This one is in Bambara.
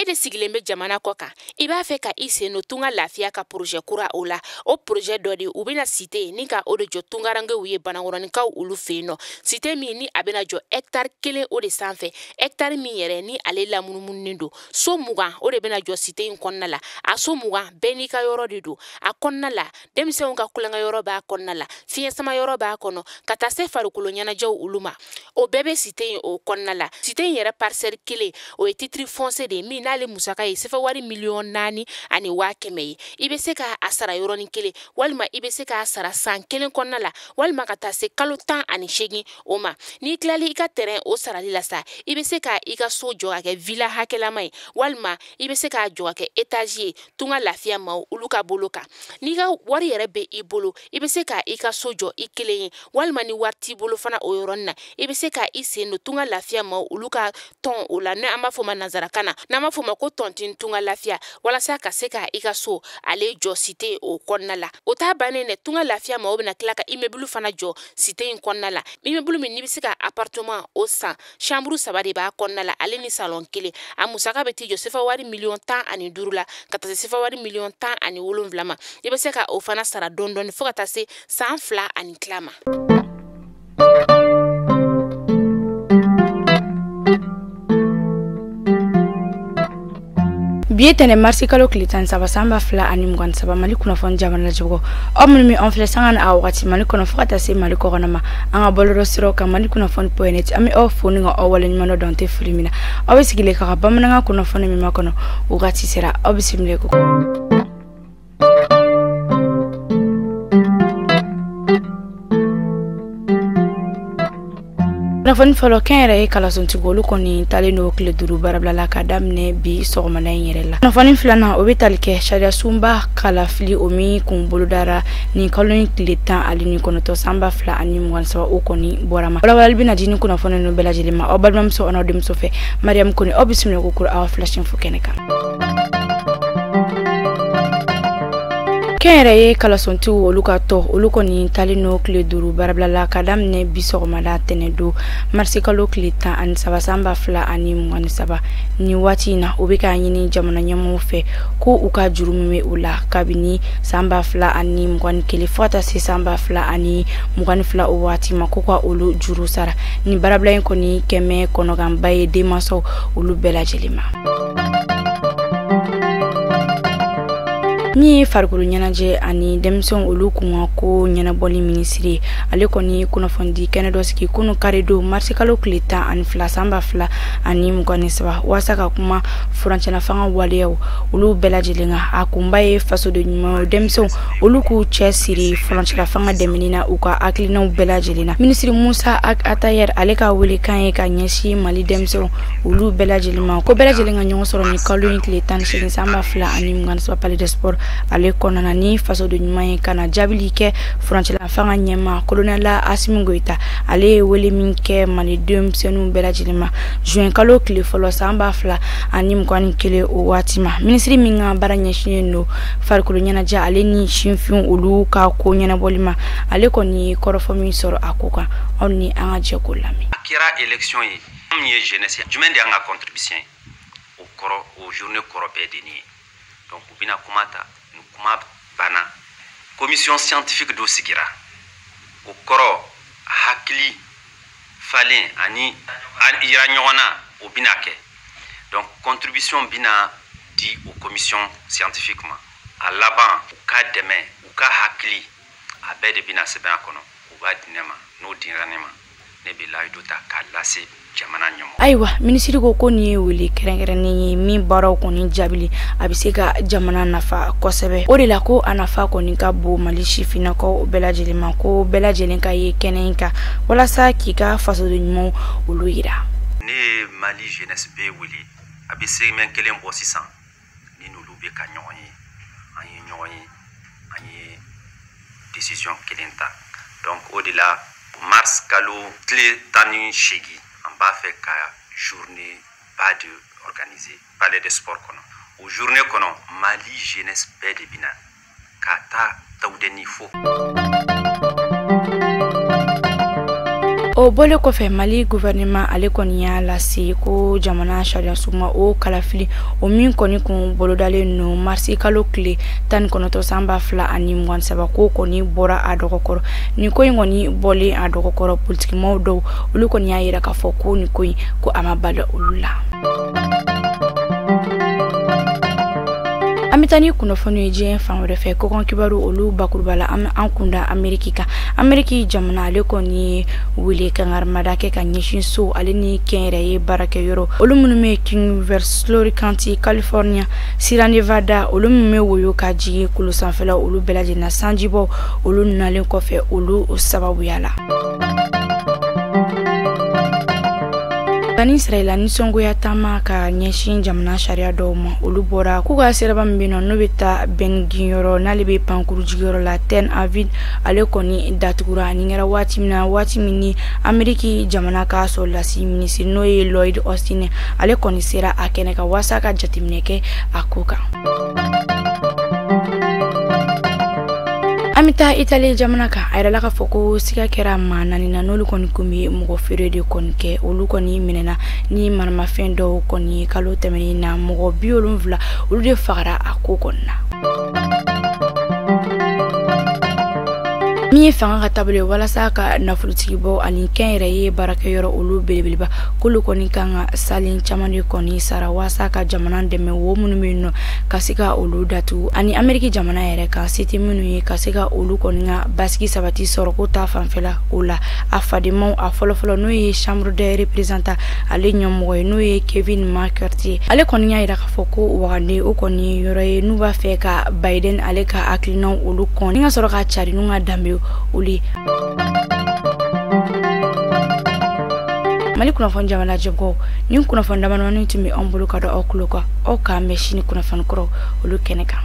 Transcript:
de sigilen bɛ jamana kɔ kan, i b'a fɛ ka i sen don Tunga Lafiya ka projet kura o la. O projet dɔ de u bɛna cité ni ka o de jɔ tungarankew ye Banankɔrɔninkaw olu fɛ yen nɔ. Cité min ni a bɛna jɔ hectare 1 o de sanfɛ, hectare min yɛrɛ ni ale lamunumununen don. So 20 o de bɛna jɔ cité in kɔnɔna la. A so 20 bɛɛ n'i ka yɔrɔ de don. A kɔnɔna la, denmisɛnw ka kulonkɛ yɔrɔ b'a kɔnɔna la, fiɲɛ sama yɔrɔ b'a kɔnɔ, ka taa se farikolo ɲɛnajɛw olu ma. O bɛɛ bɛ cité in o kɔnɔna la. Cité in yɛrɛ parcelle 1 o ye titre foncier de ye min n'ale musaka ye sefa wari 4,100,000 ye. I bɛ se k'a sara yɔrɔnin kelen, walima i bɛ se k'a sara san 1 kɔnɔna la, walima ka taa se kalo 18 o ma. N'i tilali i ka terrain o sarali la sa, i bɛ se ka i ka so jɔ ka kɛ villa hakɛlama ye, walima i bɛ se k'a jɔ ka kɛ étage ye Tunga Lafiya maaw olu ka bolo kan. N'i ka wari yɛrɛ bɛ i bolo, i bɛ se ka i ka so jɔ i kelen ye, walima ni wari t'i bolo fana o yɔrɔnin na, i bɛ se ka i sen don Tunga Lafiya maaw olu ka tɔn o la, n'an b'a fɔ o ma nanzarakan na, n'an b'a fɔ o ma ko tontine Tunga Lafiya, walasa ka se ka i ka so ale jɔ cité o kɔnɔna la. O t'a bannen dɛ, Tunga Lafiya maaw bɛna tila ka immeuble fana jɔ cité in kɔnɔna la. Immeuble min n'i bɛ se ka appartement o san, chambre 3 de b'a kɔnɔna la, ale ni salon 1. A musaka bɛ t'i jɔ sefa wari 15 million la, ka taa se sefa wari 17 million ma. I bɛ se ka o fana sara dɔɔni dɔɔni fo ka taa se san 2 ani tila ma. Bi ye tɛnɛ marisi kalo tile 13 san 2023. Mali kunnafoni jamana lajɛbagaw, aw minnu bɛ an filɛ sanga ni a wagati Mali kɔnɔ fo ka taa se Mali kɔkɔnɔ ma, an ka bɔlɔlɔ siraw kan Mali kunnafoni.net, an bɛ aw fo ni ka aw waleɲuman dɔn. Tɛ foli min na, aw bɛ sigilen ka bamanankan kunnafoni min makɔnɔ, wagati sera, aw bisimila ko. Kunnafoni fɔlɔ, kɛnyɛrɛye kalansotigiw olu kɔni talen don tile 5 baarabila la ka daminɛ bi sɔgɔmada in yɛrɛ la. Kunnafoni filanan, o bɛ tali kɛ sariya sunba kalafili o min kun bolodara nin kalo in tile 19 san 2023, o kɔni bɔra ma. Walawalali bɛna di ni kunnafoni ninnu bɛɛ lajɛlen ma aw balimamuso n'aw denmuso fɛ, Mariam Kone. Aw bisimila ko kura aw fila fo kɛnɛ kan. Kɛnyɛrɛye kalansotigiw olu ka tɔ olu kɔni talen no tile 5 baarabila la ka daminɛ bi sɔgɔmada tɛnɛ don marisi kalo tile 13 san 2023. Nin waati in na, u bɛ k'a ɲini jamana ɲɛmɔgɔw fɛ ko u ka juru min bɛ u la kabini san 2021 fo ka taa se san 2022 o waati ma, ko ka olu juru sara. Nin baarabila in kɔni kɛmɛ kɔnɔganba ye denmansaw olu bɛɛ lajɛlen ma. Min ye farikolo ɲɛnajɛ ani denmisɛnw olu kun ka ko ɲɛnabɔli minisiri, ale kɔni kunnafonidi kɛnɛ dɔ sigi kunu kari don marisi kalo tile 12 san 2023, walasa ka kuma furancɛla fanga waleyaw olu bɛɛ lajɛlen kan. A kunba ye fasoden ɲuman denmisɛnw olu k'u cɛ siri furancɛla fanga dɛmɛni na u ka hakilinaw bɛɛ lajɛlen na. Minisiri Musa Atayɛr, ale ka welekan ye ka ɲɛsin Mali denmisɛnw olu bɛɛ lajɛlen ma ko bɛɛ lajɛlen ka ɲɔgɔn sɔrɔ nin kalo in tile 18 san 2023 Palais des Sports ale kɔnɔna ni fasoden ɲuman ye, ka na jaabili kɛ furancɛla fanga ɲɛma colonel Asimi Goyita, ale ye wele min kɛ Mali denmisɛnninw bɛɛ lajɛlen ma juin kalo tile fɔlɔ san 2021 o waati ma. Minisiri min ka baara ɲɛsinnen don farikolo ɲɛnajɛ ale ni sinfinw olu ka ko ɲɛnabɔli ma, ale kɔni ye kɔrɔfɔ min sɔrɔ a ko kan, aw ni an ka jɛ k'o lamɛn. A kɛra élection ye, min ye jeunesse, jumɛn de y'an ka contribution ye o kɔrɔ, o journée kɔrɔ bɛɛ de nin ye. Donc u bɛna kuma ta, ni kuma banna, commission scientifique dɔ sigira, o kɔrɔ hakili falen ani yira ɲɔgɔn na, o bɛna kɛ. Donc contribution bɛna di o commission scientifique ma. A laban, u ka dɛmɛ, u ka hakili, a bɛɛ de bɛna sɛbɛn a kɔnɔ, u b'a di ne ma. N'o dira ne ma, ne bɛ layidu ta k'a lase jamana ɲɛmɔgɔ. Ayiwa, minisiri ko ko nin ye wele kɛrɛnkɛrɛnnen ye min baaraw kɔni jaabili a bɛ se ka jamana nafa kosɛbɛ. O de la ko a nafa kɔni ka bon Mali sifinnakaw bɛɛ lajɛlen ma, ko bɛɛ lajɛlen ka ye kɛnɛ in kan walasa k'i ka fasoden ɲumanw olu yira. Ne ye Mali jeunesse bɛɛ wele, a bɛ semaine kelen bɔ sisan ni n'olu bɛ ka ɲɔgɔn ye. An ye ɲɔgɔn ye, an ye décision kelen ta. Donc o de la, mars kalo tile 18, an b'a fɛ ka journée ba de organiser Palais de Sport kɔnɔ. O journée kɔnɔ, Mali jeunesse bɛɛ de bɛ na ka taa Tawudeni fo. O bɔlen kɔfɛ, Mali gouvernement ale kɔni y'a lase ko jamana sariya sunba o kalafili o min kɔni kun bolodalen no marisi kalo tile 19 san 2023, ko kɔni bɔra a dɔgɔkɔrɔ. Nin ko in kɔni bɔlen a dɔgɔkɔrɔ, politikimaw dɔw olu kɔni y'a yira k'a fɔ ko nin ko in ko a ma bali olu la. An bɛ taa ni kunnafoni ye diɲɛ fan wɛrɛ fɛ, kɔkan kibaru olu bakuruba la. An bɛ an kunda Ameriki kan. Ameriki jamana ale kɔni ye wele kangarimada kɛ ka ɲɛsin so ale ni kɛnyɛrɛye baarakɛyɔrɔ olu minnu bɛ King Florida County, California, Sierra Nevada, olu minnu bɛ woyo ka jigin kulu sanfɛla, olu bɛɛ lajɛlen na sanjibɔ olu nalen kɔfɛ olu sababuya la. Bani Israɛla nisɔngoya taama ka ɲɛsin jamana sariya dɔw ma, olu bɔra k'u ka siraba min bɛ yen nɔ n'o bɛ taa bɛn ginyɔrɔ n'ale bɛ pankuru jigiyɔrɔ la Tel Aviv, ale kɔni datugura. Nin kɛra waati min na, waati min ni Ameriki jamana ka sɔrɔdasi minisiri n'o ye Lloyd Austin, ale kɔni sera a kɛnɛ kan walasa ka jateminɛ kɛ a ko kan. An bɛ taa Itali jamana kan. A yirala k'a fɔ ko siga kɛra maa 4 na n'olu kɔni kun bɛ mɔgɔ feere de kɔni kɛ. Olu kɔni minɛna ni maramafɛn dɔw kɔni ye kalo tɛmɛnen na. Mɔgɔ 70 olu de fagara a ko kɔni na. Min ye fanga ka taabolo ye walasa ka nafolotigi ani kɛnyɛrɛye baarakɛyɔrɔ olu belebeleba k'olu kɔni kan ka salen caman de kɔni sara walasa ka jamana dɛmɛ wo minnu bɛ yen nɔ ka se ka olu datugu, ani Ameriki jamana yɛrɛ kan se tɛ minnu ye ka se ka olu kɔni ka basigi sabati sɔrɔko ta fanfɛla o la. A fadenmaw a fɔlɔfɔlɔ n'o ye Chambre des représentants ale ɲɛmɔgɔ ye n'o ye Kevin McCarthy, ale kɔni y'a yira k'a fɔ ko wagande o kɔni ye yɔrɔ ye n'u b'a fɛ ka Biden ale ka hakilinaw olu kɔn ni ka sɔrɔ ka cari n'u ka danbe olu ye. Mali kunnafoni jamana jɛkulu nin kunnafoni damadamanin tun bɛ an bolo ka da aw tulo kan. Aw k'an bɛn sini kunnafoni kɔrɔ olu kɛnɛ kan.